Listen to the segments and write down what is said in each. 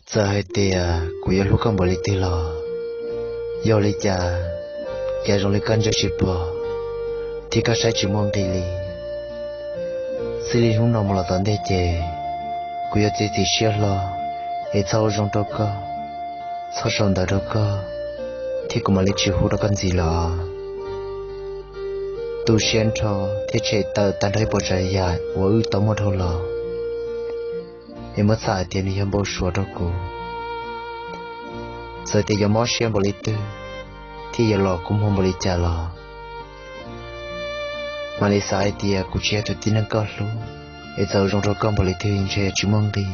Txawm hais tias kuv yuav hlub koj npaum li twg los, yog li cas, cas zoo li koj ntsia tsis pom, thiab koj saib tsis muaj nqis li. Txij li hnub no mus los tom ntej ces, kuv yuav txiav txim siab hlo, es txhob ua zoo rau koj, txhob sau ntawv rau koj, thiab kuv mam li tsis hu rau koj ntxiv lawm. Tu siab nrho thiab tshem tawm tag nrho ib puas tsav yam uas wb tau muaj dhau los, es muab txhais hais tias nws yog npau suav rau kuv. Txawm tias yuav mob siab npaum li twg, thiab yuav los kua muag npaum li cas los, mam li xav hais tias kuv tsis yog tus tib neeg koj hlub, es txawm ua zoo rau koj npaum li twg ntshe tsis muaj nqis.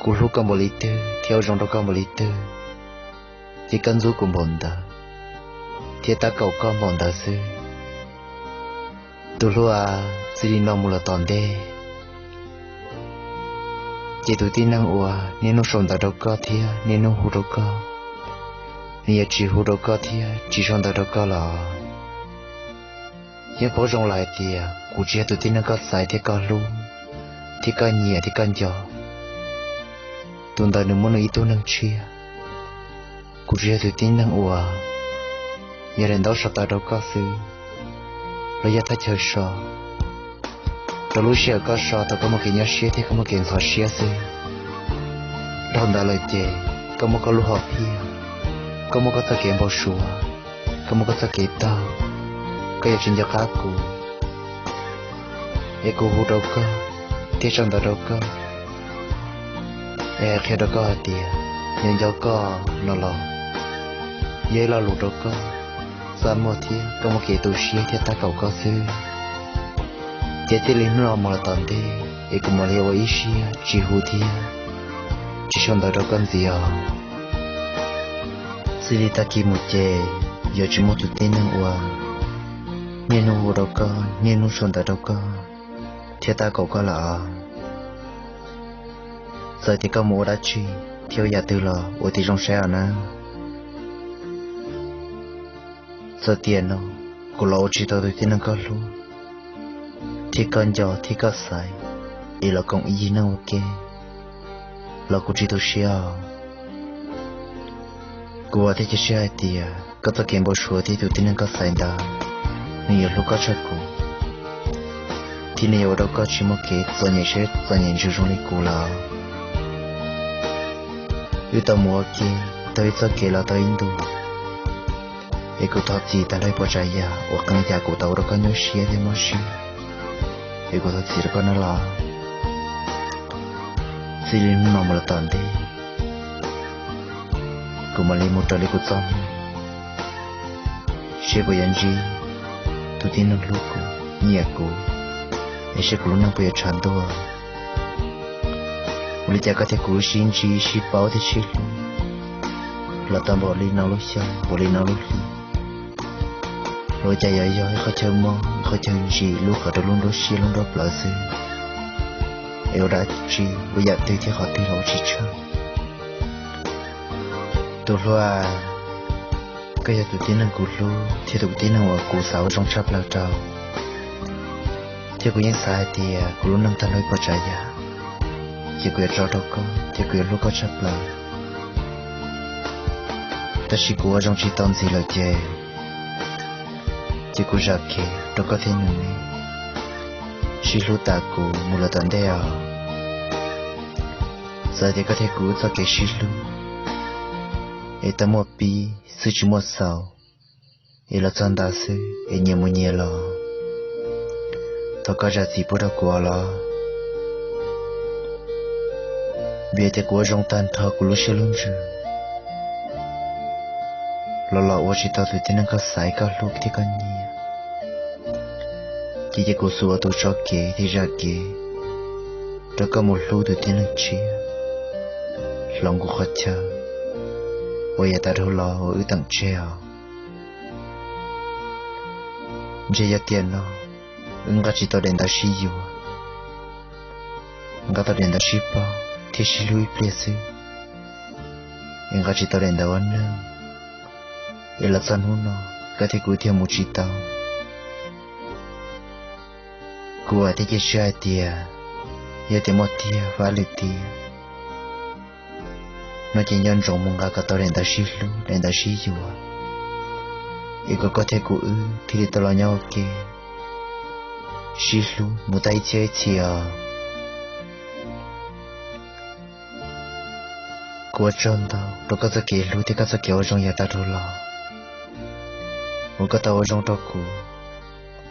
Kuv hlub koj npaum li twg thiab ua zoo rau koj npaum li twg, ces koj ntxub kuv npaum ntawd, thiab tab kaum koj npaum ntawd xwb. Tus hlub a, txij li no mus los tom ntej, ces tus tib neeg uas niaj hnub sau ntawv rau koj thiab niaj hnub hu rau koj, nws yuav tsis hu rau koj thiab tsis sau ntawv rau koj lawm. Yeej paub zoo lawm hais tias kuv tsis yog tus tib neeg koj xaiv thiab koj hlub, thiab koj nyiam thiab koj nco. Tus ntawd nws muaj nws ib tug neeg tshiab. Kuv tsis yog tus tib neeg uas yog daim ntaub so tawv rau koj xwb, los yog thaj chaw so rau lub sij hawm koj so thaum koj muaj kev nyuaj siab thiab koj muaj kev ntxhov siab xwb. Dhau ntawd lawm ces koj muaj koj lub hom phiaj, koj muaj koj txoj kev npau suav, koj muaj koj txoj kev taug, koj yuav tsis nco qab kuv, es kuv hu rau koj thiab sau ntawv rau koj, es hais qhia rau koj hais tias nyob nco koj no los yog ib lo lus rau koj txaj muag thiab koj muaj kev tu siab thiab tab kaum koj xwb. Ces txij li hnub no mus los tom ntej es kuv mam li ua ib siab tsis hu thiab tsis sau ntawv rau koj ntxiv os. Txij li tag kis mus ces yuav tsis muaj tus tib neeg uas niaj hnub hu rau koj, niaj hnub sau ntawv rau koj thiab tab kaum koj lawm os. Txawm tias koj mus ua dab tsi thiab ua yam twg los ua tib zoo saib os nawb. Txawm tiam no kuv los ua tsis tau tus tib neeg koj hlub thiab koj nco thiab koj xaiv, es los koom ib yig neej ua ke los kuv tsis tu siab os. Kuv vam thiab cia siab hais tias koj txoj kev npau suav thiab tus tib neeg koj xaiv ntawd, nws yuav hlub koj tshaj kuv, thiab nws yuav ua rau koj tsis muaj kev txom nyem siab txom nyem ntsws zoo li kuv lawm. Wb tau mus ua ke tau ib txoj kev los tau ib ntus, es kuv thov txim tag nrho ib puas tsav yam uas qee yam kuv tau ua rau koj nyuaj siab thiab mob siab, es kuv thov txim rau koj nawb los. Txij li hnub no mus los tom ntej, kuv mam li mus raws li kuv txoj hmoo, seb kuv yuav ntsib tus tib neeg hlub kuv, nyiam kuv, es seb kuv lub neej puas yuav tshav ntuj. Ua li cas koj thiab kuv sib ntsib sib paub thiab sib hlub los tau npaum li no lub xyoo, npaum li no lub hli, los ua cas yuav yog ib qhov chaw mob, ib qhov chaw ntsim lub qhov rau lub nruab siab lub nruab plawv xwb, es ua dab tsi ua yam twg thiab qhov twg los ua tsis tshaj. Tus hluas, koj yog tus tib neeg kuv hlub thiab tus tib neeg uas kuv xav ua zoo tshaj plaws rau, thiab kuv yeej xav hais tias kuv lub neej tag nrho ib puas tsav yam, ces kuv yuav tso rau koj thiab kuv yuav hlub koj tshaj plaws. Tab sis kuv ua zoo tsis tau ntxiv lawm ces, ces kuv zam kev rau koj thiab nws ne, sib hlub tas kuv mus lawm tom ntej os. Txawm tias koj thiab kuv wb txoj kev sib hlub es tau muaj pib xwb tsis muaj xaus, es los txog ntawd xwb es nyias mus nyias los, thov koj zam txim pub rau kuv os los. Vim tias kuv ua zoo tag nrho kuv lub siab lub ntsws los los ua tsis tau tus tib neeg koj xaiv koj hlub thiab koj nyiam, ces cia kuv xub ua tus tso kev thiab zam kev rau koj mus hlub tus tib neeg tshiab hloov kuv qhov chaw uas yav tas dhau los uas wb teem tseg os. Ntshe yog tiam no wb nqa tsis tau daim ntawv sib yuav, nqa tau daim ntawv sib paub thiab sib hlub ib pliag xwb, es nqa tsis tau daim ntawv ua neeg, es los txog hnub no koj thiab kuv thiaj mus tsis tau. Kuv vam thiab cia siab hais tias yog tias muaj tiag fab lwm tiam, No ces nco ntsoov mus nqa kom tau daim ntawv sib hlub, daim ntawv sib yuav, es kom koj thiab kuv wb thiaj li tau los nyob ua ke sib hlub mus tag ib txhiab ib txhis os. Kuv ua tsaug ntau rau koj txoj kev hlub thiab koj txoj kev ua zoo yav tag dhau los uas koj tau ua zoo rau kuv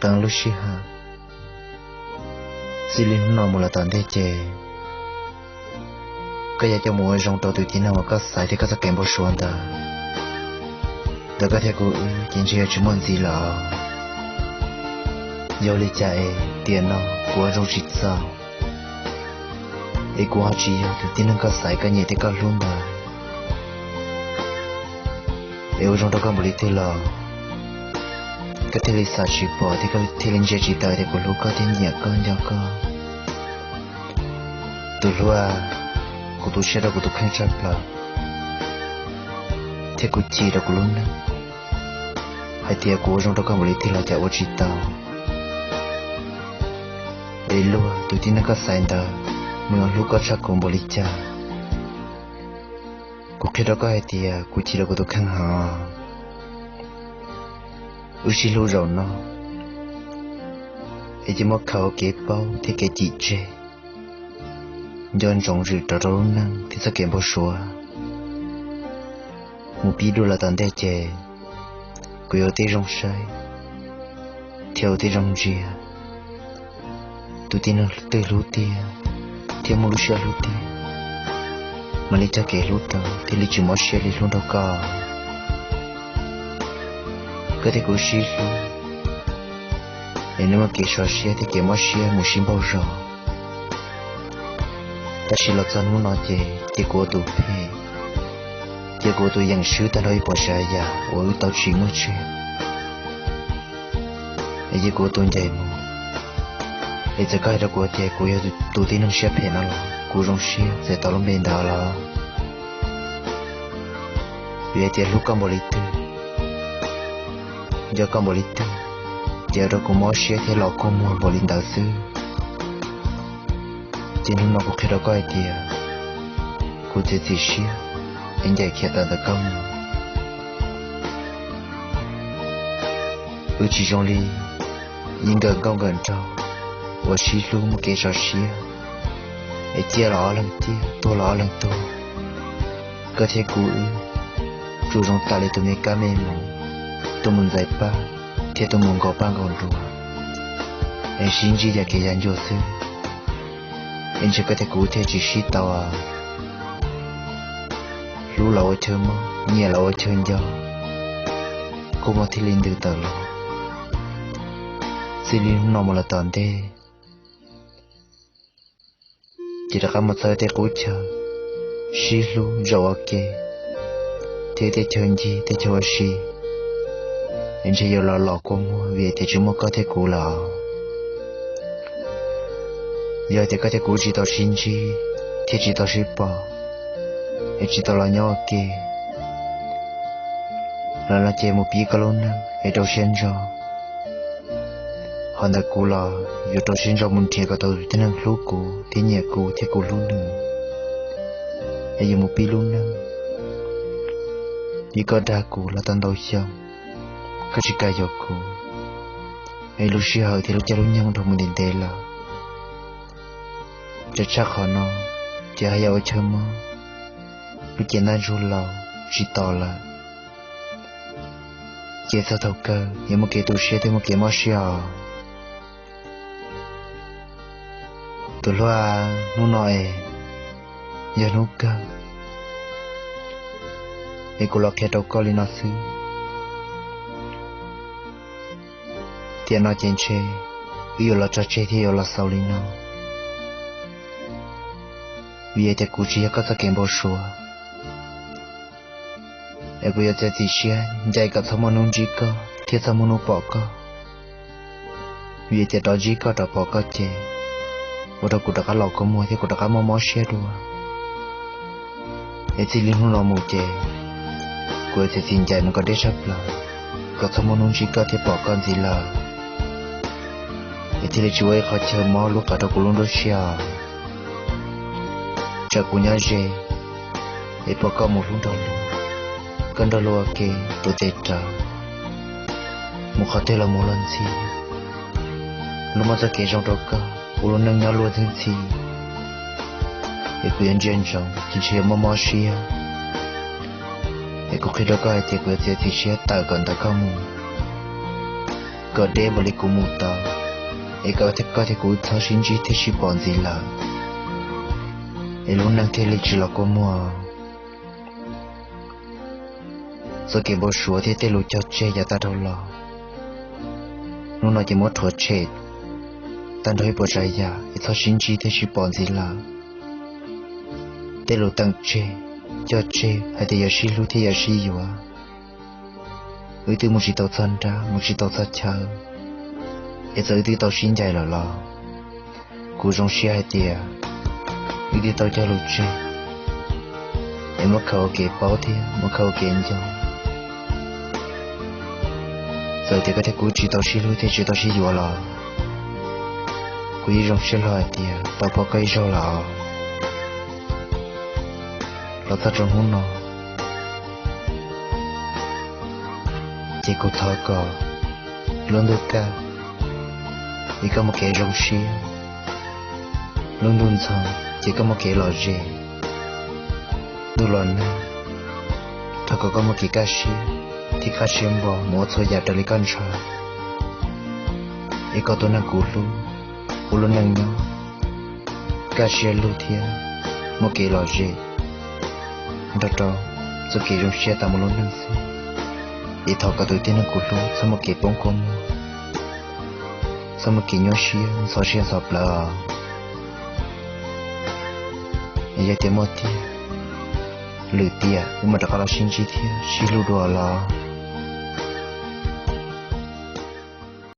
qee lub sij hawm. Txij li hnub no mus los tom ntej ces koj yuav coj mus ua zoo rau tus tib neeg uas koj xaiv thiab koj txoj kev npau suav ntawd. Ntawm koj thiab kuv wb ces ntshe yuav tsis muaj ntxiv lawm. Yog li cas es tiam no kuv ua zoo tsis txaus, es kuv ho tsis yog tus tib neeg koj xaiv, koj nyiam thiab koj hlub ntawd, es ua zoo rau koj npaum li twg los koj thiaj li xav tsis pom thiab koj thiaj li ntsia tsis tau tias kuv hlub koj thiab nyiam koj nco koj. Tus hlub, kuv tu siab rau kuv tus kheej tshaj plaws, thiab kuv chim rau kuv lub neej hais tias kuv ua zoo rau koj npaum li twg los cas ua tsis tau. Es luag tus tib neeg koj xaiv ntawd nws ho hlub koj tshaj kuv npaum li cas? Kuv qhia rau koj hais tias kuv chim rau kuv tus kheej heev. Wb sib hlub zaum no es cia muab khaws kev paub thiab kev chim tseg, nco ntsoov zwm rov rau lub neej thiab txoj kev npau suav. Mus pib dua los tom ntej ces kuv yuav ua tib zoo saib thiab ua tib zoo ntsia tus tib neeg twg hlub tiag thiab muaj lub siab hlub tiag, mam li cog kev hlub rau thiaj li tsis mob siab li hlub nrog koj. Koj thiab kuv sib hlub es nej muaj kev sov siab thiab kev mob siab mus sib npaug zos. Tab sis los txog hnub no ces cia kuv ua tus phem, cia kuv ua tus yeem swb tag nrho ib puas tsav yam uas wb tau tsim muaj tseg, es cia kuv ua tus ncaim mus. Es txawm koj hais rau kuv tias kuv yog tus tib neeg siab phem no los kuv zoo siab txais tau lub npe ntawd los. Vim hais tias hlub koj npaum li twg, nco koj npaum li twg, ces ua rau kuv mob siab thiab los kua muag npaum li ntawd xwb. Ces hnub no kuv qhia rau koj hais tias kuv txiav txim siab es ncaim khiav tawm ntawm koj mus. Wb tsis zoo li ib nkawm nkauj nkawm nraug uas sib hlub muaj kev sov siab es ciaj los ob leeg ciaj, tuag los ob leeg tuag. Koj thiab kuv wb tsuas zoo tas li tus me kab me moov tuaj mus ntxais paj thiab tuaj mus nkaus paj nkaus nruas, es sib ntsib yam kev yav ncua xwb. Es ntshe koj thiab kuv thiaj tsis sib tau. Hlub los ua chaw mob, nyiam los ua chaw nco, kua muag thiaj li ntws tawm los. Txij li hnub no mus los tom ntej ces rov qab mus txog tej qub chaw sib hlub zaum ua ke, thiab tej chaw ncig tej chaw ua si, es ntshe yuav los los kua muag vim tias tsis muaj koj thiab kuv lawm. Yog tias koj thiab kuv tsis tau sib ntsib thiab tsis tau sib pom, es tsis tau los nyob ua ke, los no ces mus pib koj lub neej es rau siab ntso. Ho ntawm kuv los yuav rau siab ntso mus nrhiav kom tau tus tib neeg hlub kuv thiab nyiam kuv thiab kuv hlub nws, es yuav mus pib lub neej. Vim koj dag kuv los tau ntau xyoo, koj tsis kam yuav kuv, es lub sij hawm thiab lub caij lub nyoog dhau mus ntev ntev lawm. Tseem tshaj qhov no, ces haj yam ua chaw mob, lub cev ntaj ntsug laus tsis tos lawm, ces txog thaum kawg yuav muaj kev tu siab thiab muaj kev mob siab os. Tus hlub, hnub no es yog hnub kawg, es kuv los qhia rau koj li no xwb. Tiam no ces ntshe wb yuav los tso tseg thiab yuav los xaus li no, vim tias kuv tsis yog koj txoj kev npau suav. Es kuv yuav txiav txim siab ncaim kom txhob muaj hnub ntsib koj thiab txhob muaj hnub pom koj, vim tias rov ntsib koj rov pom koj ces ua rau kuv rov qab los kua muag thiab kuv rov qab mob mob siab dua. Es txij li hnub no mus ces kuv yuav txiav txim ncaim mus kom deb tshaj plaws, kom txhob muaj hnub ntsib koj thiab pom koj ntxiv lawm, es thiaj li tsis ua ib qhov chaw mob lub qab rau kuv lub nruab siab. Tsam kuv nyob ze, es pom koj mus hlub nrog luag, koj nrog luag ua ke tuav tes rawv mus qhov twg los mus los ntxhi. Luag muab txoj kev zoo rau koj ua lub neej nyob luag ntxhi ntxhi, es kuv yuav ntsia ntsoov ces ntshe yuav mob mob siab. Es kuv qhia rau koj hais tias kuv yuav txiav txim siab tawm kom ntawm koj mus, kom deb npaum li kuv mus tau, es kom koj thiab kuv txhob sib ntsib thiab sib pom ntxiv lawm, es lub neej thiaj li tsis los kua muag. Txoj kev npau suav thiab tej lus cog tseg yav tas dhau los, hnub no ces muab rhuav tshem tag nrho ib puas tsav yam es txhob sib ntsib thiab sib pom ntxiv lawm. Tej lus teem tseg, cog tseg hais tias yuav sib hlub thiab yuav sib yuav, wb twb mus tsis tau txog nrab mus tsis tau txog chaw, es txawm wb twb tau sib ncaim lawm los kuv zoo siab hais tias wb twb tau cog lus tseg, es muab khaws ua kev paub thiab muab khaws ua kev nco. Txawm tias koj thiab kuv tsis tau sib hlub thiab tsis tau sib yuav los kuv yeej zoo siab hlo hais tias tau pom koj ib zaug lawm. Los txog rau hnub no ces kuv thov kom lub ntuj kaj es koj muaj kev zoo siab, lub ntuj ntxhov ces koj muaj kev lom zem. Ntuj los nag, thov kom koj muaj kev kaj siab thiab kaj siab npo mus ua txhua yam raws li koj ntshaw, es koj tus neeg kuv hlub ua lub neej nyob kaj siab lug thiab muaj kev lom zem nrog rau txoj kev zoo siab tas mus lub neej xwb. Es thov kom tus tib neeg kuv hlub txhob muaj kev poob kua muag, txhob muaj kev nyuaj siab ntxhov siab ntxhov plawv os. Es yog tias muaj tiag, lwm tiam wb mam rov qab los sib ntsib thiab sib hlub dua los.